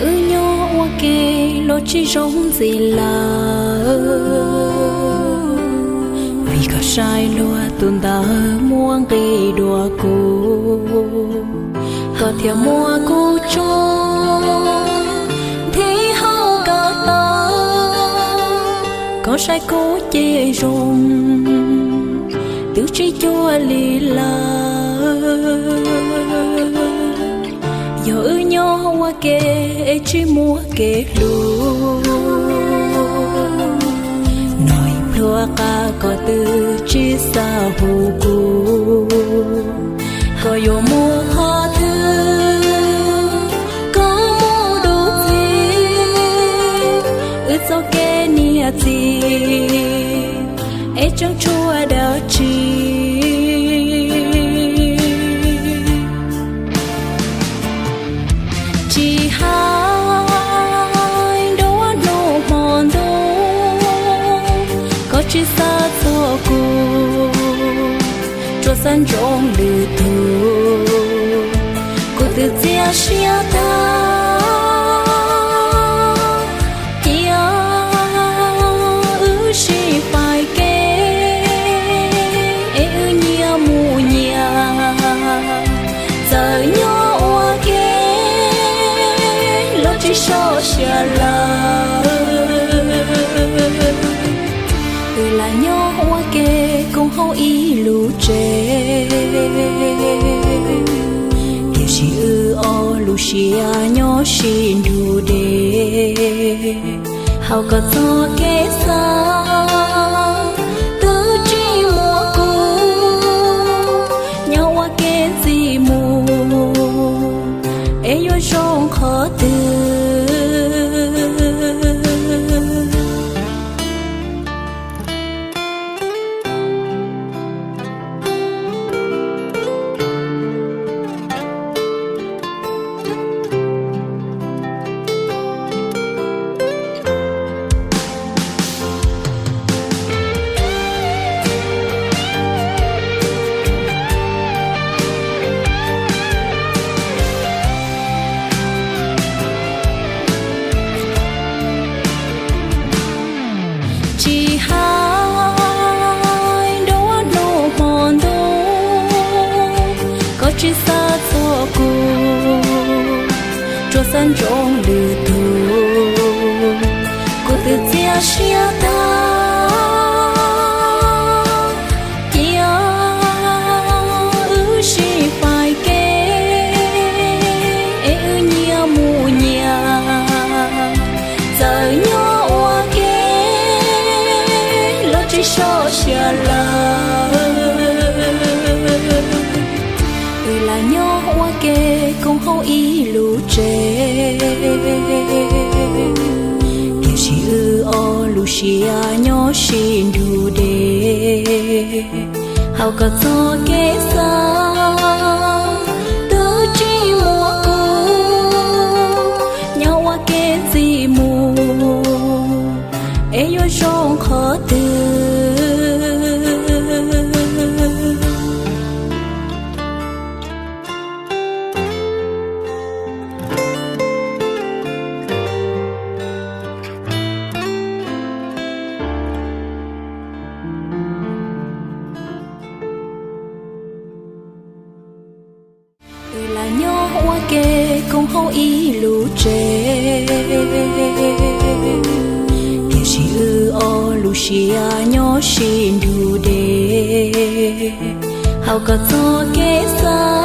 Wb nyob ua ke los tsis zoo ntxiv lawm, vim koj saib luag tus ntawd muaj nqis dua kuv, koj thiaj muab kuv tso nthi hauv koj tau. Koj saib kuv ces zoo, twb tsis cuag li lawm. Yog wb nyob ua ke es tsis muaj kev hlub, no ib pluag qab koj twb tsis xav hu kuv, koj yuav mus qhov twg, koj mus dua txij, wb txoj kev niam txiv es tseem tshuav dab tsi? Tsis hais nruab hnub hmo ntuj, koj tsis xav txog kuv, tsuas xav ntsoov lwm tus. Kuv twb txias siab tag, cia wb sib faib kev es wb nyias mus nyias. Txawm nyob ua ke los tsis sov siab lawm, wb lam nyob ua ke koom hauv ib lub tsev, tiam sis wb ob lub siab nyob sib nrug deb. Hauv koj txoj kev xav twb tsis muaj kuv, nyob ua ke ntxiv mus es yuav zoo qhov twg? Tsis hais nruab hnub hmo ntuj, koj tsis xav txog kuv, tsuas xav ntsoov lwm tus. Kuv twb txias siab tag, cia wb sib faib kev es wb nyias mus nyias. Txawm nyob ua ke los tsis sov siab lawm, wb lam nyob ua ke koom hauv ib lub tsev, tiam sis wb ob lub siab nyob sib nrug deb. Hauv koj txoj kev xav twb tsis muaj kuv, nyob ua ke ntxiv mus es yuav zoo qhov twg? Wb lam nyob ua ke koom hauv ib lub tsev, tiam sis wb ob lub siab nyob sib nrug deb. Hauv koj txoj kev xav